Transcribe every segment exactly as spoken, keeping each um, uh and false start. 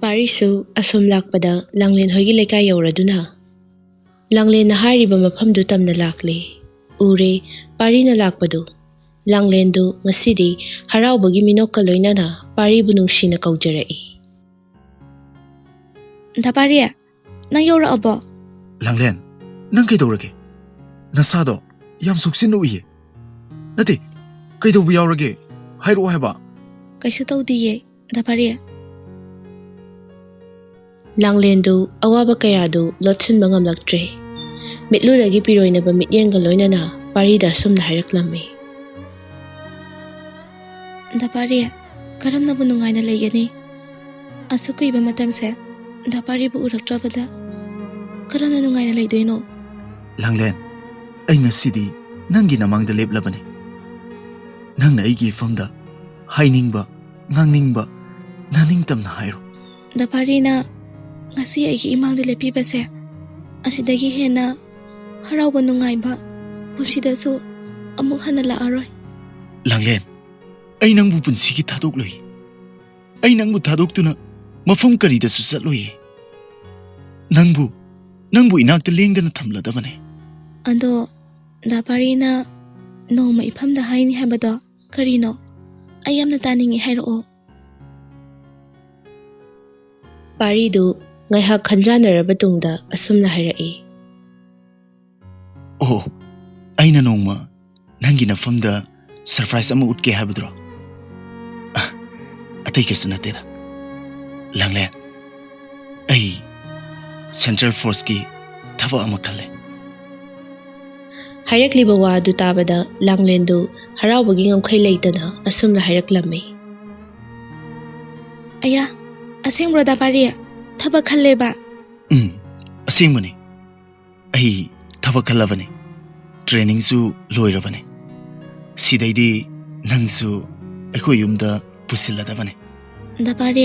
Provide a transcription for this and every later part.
ꯄꯥꯔꯤꯁꯨ ꯑꯁꯣꯝ ꯂꯥꯛꯄꯗ ꯂꯥꯡꯂꯦꯟ ꯍꯣꯏꯒꯤ ꯂꯩꯀꯥꯏ ꯌꯧꯔꯗꯨꯅ ꯂꯥꯡꯂꯦꯟꯅ ꯍꯥꯏꯔꯤꯕ ꯃꯐꯝꯗꯨ ꯇꯝꯅ ꯂꯥꯛꯂꯦ꯫ ꯎꯔꯦ ꯄꯥꯔꯤꯅ ꯂꯥꯛꯄꯗꯨ꯫ ꯂꯥꯡꯂꯦꯟꯗꯨ ꯉꯁꯤꯗꯤ ꯍꯔꯥꯎꯕꯒꯤ ꯃꯤꯅꯣꯛꯀ ꯂꯣꯏꯅꯅ ꯄꯥꯔꯤꯕꯨ ꯅꯨꯡꯁꯤꯅ ꯀꯧꯖꯔꯛꯏ꯫ "ꯗꯥ ꯄꯥꯔꯤ, ꯅꯪ ꯌꯧꯔꯛꯑꯕꯣ?" "ꯂꯥꯡꯂꯦꯟ, ꯅꯪ ꯀꯩꯗꯧꯔꯒꯦ? ꯅꯁꯥꯗꯣ ꯌꯥꯝ ꯁꯣꯛꯆꯤꯟꯅ ꯎꯏꯌꯦ꯫ ꯅꯠꯇꯦ, ꯀꯩꯗꯧꯕ ꯌꯥꯎꯔꯒꯦ? ꯍꯥꯏꯔꯛꯑꯣ ꯍꯥꯏꯕ꯫" "ꯀꯩꯁꯨ ꯇꯧꯗꯤꯌꯦ, ꯗꯥ ꯄꯥꯔꯤ꯫" ꯂꯥꯡꯂꯦꯟꯗꯨ ꯑꯋꯥꯕ ꯀꯌꯥꯗꯨ ꯂꯣꯠꯁꯤꯟꯕ ꯉꯝꯂꯛꯇ꯭ꯔꯦ꯫ ꯃꯤꯠꯂꯨꯗꯒꯤ ꯄꯤꯔꯣꯏꯅꯕ ꯃꯤꯠꯌꯦꯡꯒ ꯂꯣꯏꯅꯅ ꯄꯥꯔꯤꯗ ꯑꯁꯨꯝꯅ ꯍꯥꯏꯔꯛꯂꯝꯃꯤ꯫ "ꯗꯥ ꯄꯥꯔꯤ, ꯀꯔꯝꯅꯕꯨ ꯅꯨꯡꯉꯥꯏꯅ ꯂꯩꯒꯅꯤ? ꯑꯁꯨꯛ ꯀꯨꯏꯕ ꯃꯇꯝꯁꯦ ꯗꯥ ꯄꯥꯔꯤꯕꯨ ꯎꯔꯛꯇ꯭ꯔꯕꯗ ꯀꯔꯝꯅ ꯅꯨꯡꯉꯥꯏꯅ ꯂꯩꯗꯣꯏꯅꯣ?" "ꯂꯥꯡꯂꯦꯟ, ꯑꯩ ꯉꯁꯤꯗꯤ ꯅꯪꯒꯤ ꯅꯃꯥꯡꯗ ꯂꯦꯞꯂꯕꯅꯤ꯫ ꯅꯪꯅ ꯑꯩꯒꯤ ꯏꯐꯝꯗ ꯍꯥꯏꯅꯤꯡꯕ, ꯉꯥꯡꯅꯤꯡꯕ ꯅꯅꯤꯡꯇꯝꯅ ꯍꯥꯏꯔꯣ꯫" "ꯗꯥ ꯄꯥꯔꯤꯅ ꯉꯁꯤ ꯑꯩꯒꯤ ꯏꯃꯥꯡꯗ ꯂꯦꯞꯄꯤꯕꯁꯦ ꯑꯁꯤꯗꯒꯤ ꯍꯦꯟꯅ ꯍꯔꯥꯎꯕ ꯅꯨꯡꯉꯥꯏꯕ ꯄꯨꯟꯁꯤꯗꯁꯨ ꯑꯃꯨꯛ ꯍꯟꯅ ꯂꯥꯛꯑꯔꯣꯏ꯫" "ꯂꯥꯡꯂꯦꯟ, ꯑꯩ ꯅꯪꯕꯨ ꯄꯨꯟꯁꯤꯒꯤ ꯊꯥꯗꯣꯛꯂꯣꯏ꯫ ꯑꯩ ꯅꯪꯕꯨ ꯊꯥꯗꯣꯛꯇꯨꯅ ꯃꯐꯝ ꯀꯔꯤꯗꯁꯨ ꯆꯠꯂꯣꯏꯌꯦ꯫ ꯅꯪꯕꯨ, ꯅꯪꯕꯨ ꯏꯅꯥꯛꯇ ꯂꯦꯡꯗꯅ ꯊꯝꯂꯗꯕꯅꯦ꯫" "ꯑꯗꯣ ꯗꯥ ꯄꯥꯔꯤꯅ ꯅꯣꯡꯃ ꯏꯐꯝꯗ ꯍꯥꯏꯅꯤ ꯍꯥꯏꯕꯗꯣ ꯀꯔꯤꯅꯣ? ꯑꯩ ꯌꯥꯝꯅ ꯇꯥꯅꯤꯡꯉꯤ, ꯍꯥꯏꯔꯛꯑꯣ꯫" ꯄꯥꯔꯤꯗꯨ ꯉꯥꯏꯍꯥꯛ ꯈꯟꯖꯥꯟꯅꯔꯕ ꯇꯨꯡꯗ ꯑꯁꯨꯝꯅ ꯍꯥꯏꯔꯛꯏ꯫ "ꯑꯣ, ꯑꯩꯅ ꯅꯣꯡꯃ ꯅꯪꯒꯤ ꯅꯐꯝꯗ ꯁꯔꯄ꯭ꯔꯥꯏꯖ ꯑꯃ ꯎꯠꯀꯦ ꯍꯥꯏꯕꯗꯨꯔꯣ? ꯑ, ꯑꯇꯩ ꯀꯩꯁꯨ ꯅꯠꯇꯦꯗ꯫ ꯂꯥꯡꯂꯦꯟ, ꯑꯩ ꯁꯦꯟꯇ꯭ꯔꯦꯜ ꯐꯣꯔꯁꯀꯤ ꯊꯕꯛ ꯑꯃ ꯈꯜꯂꯦ꯫" ꯍꯥꯏꯔꯛꯂꯤꯕ ꯋꯥ ꯑꯗꯨ ꯇꯥꯕꯗ ꯂꯥꯡꯂꯦꯟꯗꯨ ꯍꯔꯥꯎꯕꯒꯤ ꯉꯝꯈꯩ ꯂꯩꯇꯅ ꯑꯁꯨꯝꯅ ꯍꯥꯏꯔꯛꯂꯝꯃꯤ꯫ "ꯑꯌꯥ, ꯑꯁꯦꯡꯕ꯭ꯔꯣ ꯗꯥ ꯄꯥꯔꯤ? ꯊꯕꯛ ꯈꯜꯂꯦꯕ?" "ꯎꯝ, ꯑꯁꯦꯡꯕꯅꯤ꯫ ꯑꯩ ꯊꯕꯛ ꯈꯜꯂꯕꯅꯤ꯫ ꯇ꯭ꯔꯦꯅꯤꯡꯁꯨ ꯂꯣꯏꯔꯕꯅꯤ꯫ ꯁꯤꯗꯩꯗꯤ ꯅꯪꯁꯨ ꯑꯩꯈꯣꯏ ꯌꯨꯝꯗ ꯄꯨꯁꯤꯜꯂꯗꯕꯅꯤ꯫" "ꯗꯥ ꯄꯥꯔꯤ,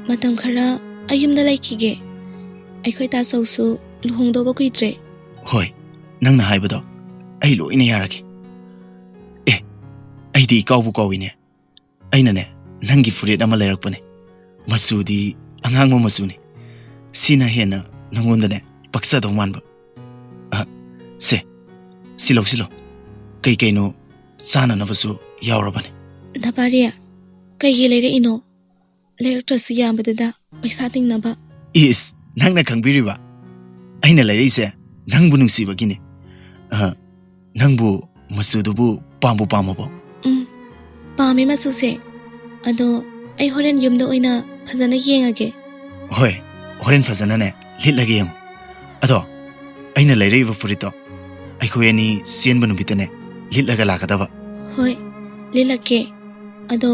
ꯃꯇꯝ ꯈꯔ ꯑꯩ ꯌꯨꯝꯗ ꯂꯩꯈꯤꯒꯦ꯫ ꯑꯩꯈꯣꯏ ꯇꯥꯆꯧꯁꯨ ꯂꯨꯍꯣꯡꯗꯧꯕ ꯀꯨꯏꯗ꯭ꯔꯦ꯫" "ꯍꯣꯏ, ꯅꯪꯅ ꯍꯥꯏꯕꯗꯣ ꯑꯩ ꯂꯣꯏꯅ ꯌꯥꯔꯒꯦ꯫ ꯑꯦ, ꯑꯩꯗꯤ ꯏꯀꯥꯎꯕꯨ ꯀꯥꯎꯏꯅꯦ꯫ ꯑꯩꯅꯅꯦ, ꯅꯪꯒꯤ ꯐꯨꯔꯤꯠ ꯑꯃ ꯂꯩꯔꯛꯄꯅꯦ꯫ ꯃꯆꯨꯗꯤ ꯑꯉꯥꯡꯕ ꯃꯆꯨꯅꯤ꯫ ꯁꯤꯅ ꯍꯦꯟꯅ ꯅꯪꯉꯣꯟꯗꯅꯦ ꯄꯛꯆꯗꯧ ꯃꯥꯟꯕ꯫ ꯑ, ꯁꯦ, ꯁꯤ ꯂꯧꯁꯤꯜꯂꯣ꯫ ꯀꯩ ꯀꯩꯅꯣ ꯆꯥꯅꯅꯕꯁꯨ ꯌꯥꯎꯔꯕꯅꯤ꯫ ꯗꯥ ꯄꯥꯔꯤ, ꯀꯩꯒꯤ ꯂꯩꯔꯛꯏꯅꯣ? ꯂꯩꯔꯛꯇ꯭ꯔꯁꯨ ꯌꯥꯕꯗꯨꯗ ꯄꯩꯁꯥ ꯇꯤꯡꯅꯕ꯫ ꯏꯁ, ꯅꯪꯅ ꯈꯪꯕꯤꯔꯤꯕ? ꯑꯩꯅ ꯂꯩꯔꯛꯏꯁꯦ ꯅꯪꯕꯨ ꯅꯨꯡꯁꯤꯕꯒꯤꯅꯤ꯫ ꯑ, ꯅꯪꯕꯨ ꯃꯆꯨꯗꯨꯕꯨ ꯄꯥꯝꯕꯨ ꯄꯥꯝꯃꯕꯣ? ꯎꯝ, ꯄꯥꯝꯃꯦ ꯃꯆꯨꯁꯦ꯫ ꯑꯗꯣ ꯑꯩ ꯍꯣꯔꯦꯟ ꯌꯨꯝꯗ ꯑꯣꯏꯅ ꯐꯖꯅ ꯌꯦꯡꯉꯒꯦ꯫ ꯍꯣꯏ, ꯍꯣꯔꯦꯟ ꯐꯖꯅꯅꯦ ꯂꯤꯠꯂꯒ ꯌꯦꯡꯉꯨ꯫ ꯑꯗꯣ ꯑꯩꯅ ꯂꯩꯔꯛꯏꯕ ꯐꯨꯔꯤꯠꯇꯣ ꯑꯩꯈꯣꯏ ꯑꯅꯤ ꯆꯦꯟꯕ ꯅꯨꯃꯤꯠꯇꯅꯦ ꯂꯤꯠꯂꯒ ꯂꯥꯛꯀꯗꯕ꯫ ꯍꯣꯏ, ꯂꯤꯠꯂꯛꯀꯦ꯫ ꯑꯗꯣ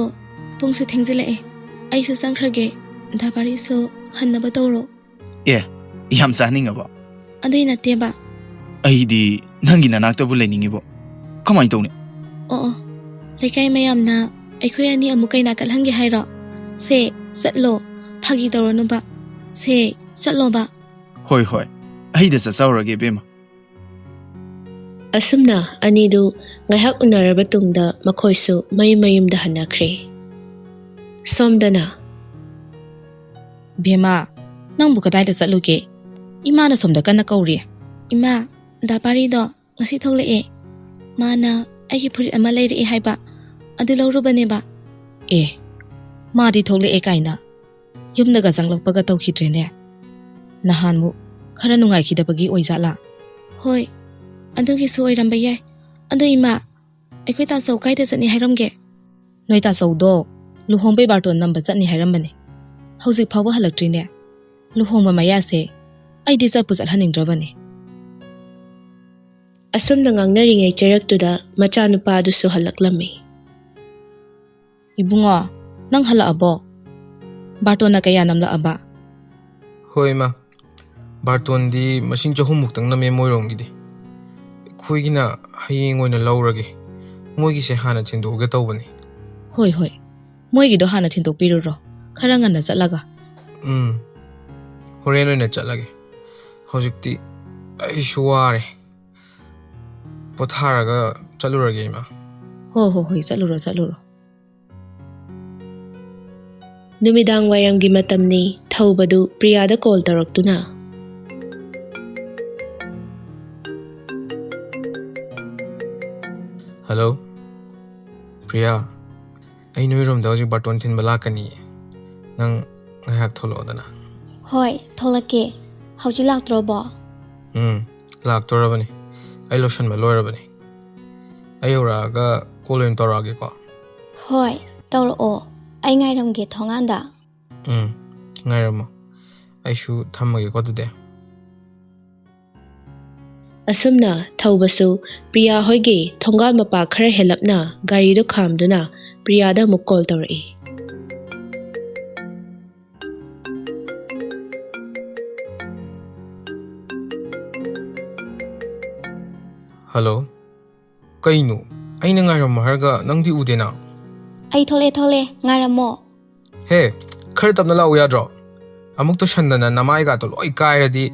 ꯄꯨꯡꯁꯨ ꯊꯦꯡꯖꯤꯜꯂꯛꯑꯦ, ꯑꯩꯁꯨ ꯆꯪꯈ꯭ꯔꯒꯦ꯫ ꯗꯥ ꯄꯥꯔꯤꯁꯨ ꯍꯟꯅꯕ ꯇꯧꯔꯣ꯫ ꯑꯦ, ꯌꯥꯝ ꯆꯥꯅꯤꯡꯉꯕꯣ? ꯑꯗꯨꯏ ꯅꯠꯇꯦꯕ꯫ ꯑꯩꯗꯤ ꯅꯪꯒꯤ ꯅꯅꯥꯛꯇꯕꯨ ꯂꯩꯅꯤꯡꯉꯤꯕꯣ꯫ ꯀꯃꯥꯏꯅ ꯇꯧꯅꯤ? ꯑꯣ, ꯑꯣ, ꯂꯩꯀꯥꯏ ꯃꯌꯥꯝꯅ ꯑꯩꯈꯣꯏ ꯑꯅꯤ ꯑꯃꯨꯛ ꯀꯩꯅꯥ ꯀꯠꯍꯟꯒꯦ ꯍꯥꯏꯔꯣ? ꯁꯦ, ꯆꯠꯂꯣ, ꯐꯥꯒꯤ ꯇꯧꯔꯅꯨꯕ꯫ ꯁꯦ, ꯆꯠꯂꯣꯕ꯫ ꯍꯣꯏ, ꯍꯣꯏ, ꯑꯩꯗ ꯆꯠꯆꯧꯔꯒꯦ, ꯏꯕꯦꯝꯃ꯫ ꯑꯁꯨꯝꯅ ꯑꯅꯤꯗꯨ ꯉꯥꯏꯍꯥꯛ ꯎꯅꯔꯕ ꯇꯨꯡꯗ ꯃꯈꯣꯏꯁꯨ ꯃꯌꯨꯝ ꯃꯌꯨꯝꯗ ꯍꯟꯅꯈ꯭ꯔꯦ꯫ ꯁꯣꯝꯗꯅ, "ꯕꯦꯝꯃ, ꯅꯪꯕꯨ ꯀꯗꯥꯏꯗ ꯆꯠꯂꯨꯒꯦ? ꯏꯃꯥꯅ ꯁꯣꯝꯗ ꯀꯟꯅ ꯀꯧꯔꯤ꯫" "ꯏꯃꯥ, ꯗꯥ ꯄꯥꯔꯤꯗꯣ ꯉꯁꯤ ꯊꯣꯛꯂꯛꯑꯦ꯫ ꯃꯥꯅ ꯑꯩꯒꯤ ꯐꯨꯔꯤꯠ ꯑꯃ ꯂꯩꯔꯛꯑꯦ ꯍꯥꯏꯕ, ꯑꯗꯨ ꯂꯧꯔꯨꯕꯅꯦꯕ꯫" "ꯑꯦ, ꯃꯥꯗꯤ ꯊꯣꯛꯂꯛꯑꯦ ꯀꯥꯏꯅ? ꯌꯨꯝꯗꯒ ꯆꯪꯂꯛꯄꯒ ꯇꯧꯈꯤꯗ꯭ꯔꯦꯅꯦ꯫ ꯅꯍꯥꯟꯃꯨꯛ ꯈꯔ ꯅꯨꯡꯉꯥꯏꯈꯤꯗꯕꯒꯤ ꯑꯣꯏꯖꯥꯠꯂꯥ?" "ꯍꯣꯏ, ꯑꯗꯨꯒꯤꯁꯨ ꯑꯣꯏꯔꯝꯕ ꯌꯥꯏ꯫ ꯑꯗꯣ ꯏꯃꯥ, ꯑꯩꯈꯣꯏ ꯇꯥꯆꯧ ꯀꯥꯏꯗ ꯆꯠꯅꯤ ꯍꯥꯏꯔꯝꯒꯦ?" "ꯅꯣꯏ ꯇꯥꯆꯧꯗꯣ ꯂꯨꯍꯣꯡꯕꯩ ꯕꯥꯔꯇꯣꯟ ꯅꯝꯕ ꯆꯠꯅꯤ ꯍꯥꯏꯔꯝꯕꯅꯦ꯫ ꯍꯧꯖꯤꯛ ꯐꯥꯎꯕ ꯍꯜꯂꯛꯇ꯭ꯔꯤꯅꯦ꯫ ꯂꯨꯍꯣꯡꯕ ꯃꯌꯥꯁꯦ ꯑꯩꯗꯤ ꯆꯠꯄꯨ ꯆꯠꯍꯟꯅꯤꯡꯗ꯭ꯔꯕꯅꯦ꯫" ꯑꯁꯨꯝꯅ ꯉꯥꯡꯅꯔꯤꯉꯩ ꯆꯩꯔꯛꯇꯨꯗ ꯃꯆꯥꯅꯨꯄꯥ ꯑꯗꯨꯁꯨ ꯍꯜꯂꯛꯂꯝꯃꯤ꯫ "ꯏꯕꯨꯡꯉꯣ, ꯅꯪ ꯍꯜꯂꯛꯑꯕꯣ? ꯕꯥꯔꯇꯣꯟꯅ ꯀꯌꯥ ꯅꯝꯂꯛꯑꯕ?" "ꯍꯣꯏ, ꯏꯃꯥ꯫ ꯕꯥꯔꯇꯣꯟꯗꯤ ꯃꯁꯤꯡ ꯆꯍꯨꯝ ꯃꯨꯛꯇꯪ ꯅꯝꯃꯦ ꯃꯣꯏꯔꯣꯝꯒꯤꯗꯤ꯫ ꯑꯩꯈꯣꯏꯒꯤꯅ ꯍꯌꯦꯡ ꯑꯣꯏꯅ ꯂꯧꯔꯒꯦ꯫ ꯃꯣꯏꯒꯤꯁꯦ ꯍꯥꯟꯅ ꯊꯤꯟꯗꯣꯛꯑꯒꯦ ꯇꯧꯕꯅꯤ꯫" "ꯍꯣꯏ, ꯍꯣꯏ꯫ ꯃꯣꯏꯒꯤꯗꯣ ꯍꯥꯟꯅ ꯊꯤꯟꯗꯣꯛꯄꯤꯔꯨꯔꯣ, ꯈꯔ ꯉꯟꯅ ꯆꯠꯂꯒ꯫" "ꯎꯝ, ꯍꯣꯔꯦꯟ ꯑꯣꯏꯅ ꯆꯠꯂꯒꯦ꯫ ꯍꯧꯖꯤꯛꯇꯤ ꯑꯩꯁꯨ ꯋꯥꯔꯦ꯫ ꯄꯣꯊꯥꯔꯒ ꯆꯠꯂꯨꯔꯒꯦ, ꯏꯃꯥ꯫" "ꯍꯣ, ꯍꯣ, ꯍꯣꯏ, ꯆꯠꯂꯨꯔꯣ, ꯆꯠꯂꯨꯔꯣ꯫" ꯅꯨꯃꯤꯗꯥꯡ ꯋꯥꯏꯔꯝꯒꯤ ꯃꯇꯝꯅꯤ꯫ ꯊꯧꯕꯗꯨ ꯄ꯭ꯔꯤꯌꯥꯗ ꯀꯣꯜ ꯇꯧꯔꯛꯇꯨꯅ, ꯍꯜꯂꯣ, ꯄ꯭ꯔꯤꯌꯥ, ꯑꯩ ꯅꯣꯏꯔꯣꯝꯗ ꯍꯧꯖꯤꯛ ꯕꯥꯔꯇꯣꯟ ꯊꯤꯟꯕ ꯂꯥꯛꯀꯅꯤꯌꯦ꯫ ꯅꯪ ꯉꯥꯏꯍꯥꯛ ꯊꯣꯛꯂꯛꯑꯣꯗꯅ꯫ ꯍꯣꯏ, ꯊꯣꯛꯂꯛꯀꯦ꯫ ꯍꯧꯖꯤꯛ ꯂꯥꯛꯇ꯭ꯔꯣꯕꯣ? ꯎꯝ, ꯂꯥꯛꯇꯣꯔꯕꯅꯤ꯫ ꯑꯩ ꯂꯣꯏꯁꯟꯕ ꯂꯣꯏꯔꯕꯅꯤ꯫ ꯑꯩ ꯌꯧꯔꯛꯑꯒ ꯀꯣꯜ ꯑꯣꯏꯅ ꯇꯧꯔꯛꯑꯒꯦꯀꯣ꯫ ꯍꯣꯏ, ꯇꯧꯔꯛꯑꯣ꯫ ꯑꯩ ꯉꯥꯏꯔꯝꯒꯦ ꯊꯣꯡꯒꯥꯟꯗ꯫ ꯎꯝ, ꯉꯥꯏꯔꯝꯃꯣ꯫ ꯑꯩꯁꯨ ꯊꯝꯃꯒꯦꯀꯣ ꯑꯗꯨꯗꯤ꯫ ꯑꯁꯨꯝꯅ ꯊꯧꯕꯁꯨ ꯄ꯭ꯔꯤꯌꯥ ꯍꯣꯏꯒꯤ ꯊꯣꯡꯒꯥꯜ ꯃꯄꯥ ꯈꯔ ꯍꯦꯜꯂꯞꯅ ꯒꯥꯔꯤꯗꯨ ꯈꯥꯝꯗꯨꯅ ꯄ꯭ꯔꯤꯌꯥꯗ ꯑꯃꯨꯛ ꯀꯣꯜ ꯇꯧꯔꯛꯏ꯫ ꯍꯜꯂꯣ, ꯀꯩꯅꯣ? ꯑꯩꯅ ꯉꯥꯏꯔꯝꯃꯣ ꯍꯥꯏꯔꯒ ꯅꯪꯗꯤ ꯎꯗꯦꯅ? ꯑꯩ ꯊꯣꯛꯂꯦ, ꯊꯣꯛꯂꯦ, ꯉꯥꯏꯔꯝꯃꯣ꯫ ꯍꯦ, ꯈꯔ ꯇꯞꯅ ꯂꯥꯛꯎ ꯌꯥꯗ꯭ꯔꯣ? ꯑꯃꯨꯛ ꯇꯨꯁꯟꯗꯅ ꯅꯃꯥꯏꯒꯥꯇꯣ ꯂꯣꯏ ꯀꯥꯏꯔꯗꯤ꯫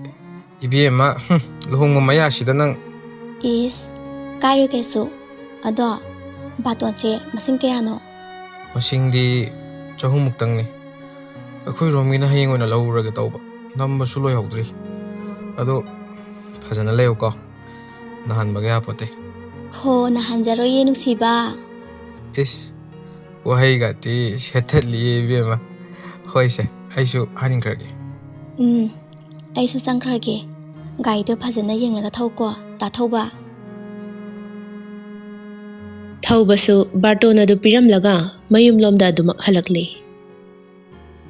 ꯏꯕꯦꯝꯃ, ꯍꯨꯝ, ꯂꯨꯍꯣꯡꯕ ꯃꯌꯥꯁꯤꯗ ꯅꯪ꯫ ꯏꯁ, ꯀꯥꯏꯔꯣꯏ ꯀꯩꯁꯨ꯫ ꯑꯗꯣ, ꯕꯥꯇꯣꯟꯁꯦ ꯃꯁꯤꯡ ꯀꯌꯥꯅꯣ? ꯃꯁꯤꯡꯗꯤ ꯆꯍꯨꯝꯃꯨꯛꯇꯪꯅꯤ꯫ ꯑꯩꯈꯣꯏ ꯔꯣꯝꯒꯤꯅ ꯍꯌꯦꯡ ꯑꯣꯏꯅ ꯂꯧꯔꯨꯔꯒꯦ ꯇꯧꯕ꯫ ꯅꯝꯕꯁꯨ ꯂꯣꯏꯍꯧꯗ꯭ꯔꯤ꯫ ꯑꯗꯣ, ꯐꯖꯅ ꯂꯩꯌꯨꯀꯣ꯫ ꯅꯍꯥꯟꯕꯒ ꯌꯥꯄꯣꯠꯇꯦ꯫ ꯍꯣ, ꯅꯍꯥꯟꯖꯔꯣꯏꯌꯦ ꯅꯨꯡꯁꯤꯕ꯫ ꯏꯁ, ꯋꯥꯍꯩꯒꯗꯤ ꯁꯦꯠꯊꯠꯂꯤꯌꯦ ꯏꯕꯦꯝꯃ꯫ ꯍꯣꯏꯁꯦ, ꯑꯩꯁꯨ ꯍꯟꯈ꯭ꯔꯒꯦ꯫ ꯎꯝ, ꯑꯩꯁꯨ ꯆꯪꯈ꯭ꯔꯒꯦ꯫ ꯒꯥꯔꯤꯗꯣ ꯐꯖꯅ ꯌꯦꯡꯂꯒ ꯊꯧꯀꯣ, ꯇꯥꯊꯧꯕ꯫ ꯊꯧꯕꯁꯨ ꯕꯥꯔꯇꯣꯟ ꯑꯗꯨ ꯄꯤꯔꯝꯂꯒ ꯃꯌꯨꯝꯂꯣꯝꯗ ꯑꯗꯨꯃꯛ ꯍꯜꯂꯛꯂꯤ꯫